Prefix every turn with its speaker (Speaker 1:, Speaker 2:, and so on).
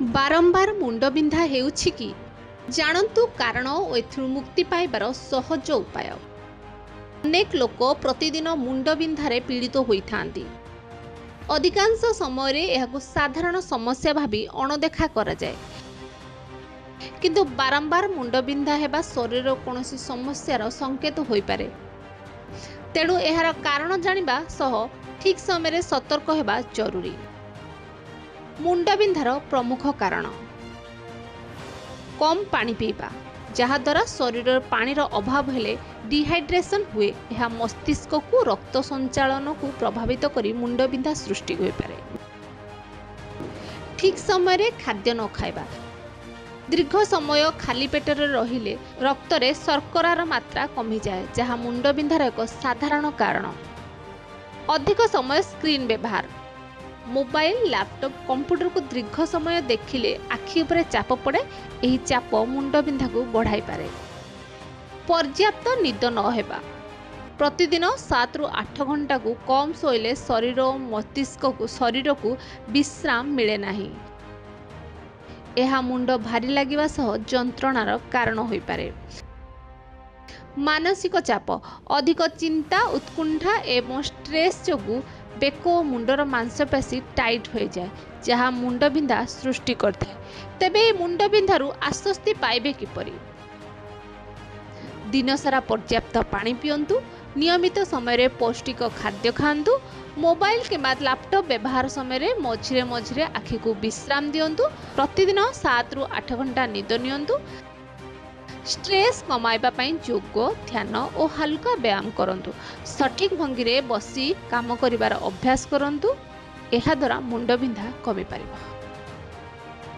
Speaker 1: ବାରମ୍ବାର ମୁଣ୍ଡବିନ୍ଧା ହେଉଛି କି? ଜାଣନ୍ତୁ କାରଣ ଓ ଏଥିରୁ ମୁକ୍ତି ପାଇବାର ସହଜ ଉପାୟ। ଅନେକ ଲୋକ ପ୍ରତିଦିନ ମୁଣ୍ଡବିନ୍ଧାରେ ପୀଡ଼ିତ ହୋଇଥାନ୍ତି। ଅଧିକାଂଶ ସମୟରେ ଏହାକୁ ସାଧାରଣ ସମସ୍ୟା ଭାବି ଅଣଦେଖା କରାଯାଏ। କିନ୍ତୁ ବାରମ୍ବାର ମୁଣ୍ଡବିନ୍ଧା ହେବା ଶରୀରର କୌଣସି ସମସ୍ୟାର ସଙ୍କେତ ହୋଇପାରେ। ତେଣୁ ଏହାର କାରଣ ଜାଣିବା ସହ ଠିକ୍ ସମୟରେ ସତର୍କ ହେବା ଜରୁରୀ। ମୁଣ୍ଡବିନ୍ଧାର ପ୍ରମୁଖ କାରଣ କମ୍ ପାଣି ପିଇବା, ଯାହାଦ୍ୱାରା ଶରୀରରେ ପାଣିର ଅଭାବ ହେଲେ ଡିହାଇଡ୍ରେସନ୍ ହୁଏ। ଏହା ମସ୍ତିଷ୍କକୁ ରକ୍ତ ସଞ୍ଚାଳନକୁ ପ୍ରଭାବିତ କରି ମୁଣ୍ଡବିନ୍ଧା ସୃଷ୍ଟି ହୋଇପାରେ। ଠିକ୍ ସମୟରେ ଖାଦ୍ୟ ନ ଖାଇବା, ଦୀର୍ଘ ସମୟ ଖାଲି ପେଟରେ ରହିଲେ ରକ୍ତରେ ଶର୍କରାର ମାତ୍ରା କମିଯାଏ, ଯାହା ମୁଣ୍ଡବିନ୍ଧାର ଏକ ସାଧାରଣ କାରଣ। ଅଧିକ ସମୟ ସ୍କ୍ରିନ୍ ବ୍ୟବହାର, ମୋବାଇଲ, ଲାପଟପ୍, କମ୍ପ୍ୟୁଟରକୁ ଦୀର୍ଘ ସମୟ ଦେଖିଲେ ଆଖି ଉପରେ ଚାପ ପଡ଼େ। ଏହି ଚାପ ମୁଣ୍ଡବିନ୍ଧାକୁ ବଢ଼ାଇପାରେ। ପର୍ଯ୍ୟାପ୍ତ ନିଦ ନ ହେବା, ପ୍ରତିଦିନ 7ରୁ 8 ଘଣ୍ଟାକୁ କମ୍ ଶୋଇଲେ ଶରୀର ଓ ମସ୍ତିଷ୍କକୁ ଶରୀରକୁ ବିଶ୍ରାମ ମିଳେ ନାହିଁ। ଏହା ମୁଣ୍ଡ ଭାରି ଲାଗିବା ସହ ଯନ୍ତ୍ରଣାର କାରଣ ହୋଇପାରେ। ମାନସିକ ଚାପ, ଅଧିକ ଚିନ୍ତା, ଉତ୍କଣ୍ଠା ଏବଂ ଷ୍ଟ୍ରେସ୍ ଯୋଗୁଁ ବେକ ଓ ମୁଣ୍ଡର ମାଂସପେଶୀ ଟାଇଟ୍ ହୋଇଯାଏ, ଯାହା ମୁଣ୍ଡବିନ୍ଧା ସୃଷ୍ଟି କରିଥାଏ। ତେବେ ଏହି ମୁଣ୍ଡବିନ୍ଧାରୁ ଆଶ୍ୱସ୍ତି ପାଇବେ କିପରି? ଦିନସାରା ପର୍ଯ୍ୟାପ୍ତ ପାଣି ପିଅନ୍ତୁ, ନିୟମିତ ସମୟରେ ପୌଷ୍ଟିକ ଖାଦ୍ୟ ଖାଆନ୍ତୁ, ମୋବାଇଲ କିମ୍ବା ଲାପଟପ୍ ବ୍ୟବହାର ସମୟରେ ମଝିରେ ମଝିରେ ଆଖିକୁ ବିଶ୍ରାମ ଦିଅନ୍ତୁ, ପ୍ରତିଦିନ 7ରୁ 8 ଘଣ୍ଟା ନିଦ ନିଅନ୍ତୁ। ଷ୍ଟ୍ରେସ୍ କମାଇବା ପାଇଁ ଯୋଗ, ଧ୍ୟାନ ଓ ହାଲୁକା ବ୍ୟାୟାମ କରନ୍ତୁ। ସଠିକ୍ ଭଙ୍ଗୀରେ ବସି କାମ କରିବାର ଅଭ୍ୟାସ କରନ୍ତୁ। ଏହାଦ୍ୱାରା ମୁଣ୍ଡବିନ୍ଧା କମିପାରିବ।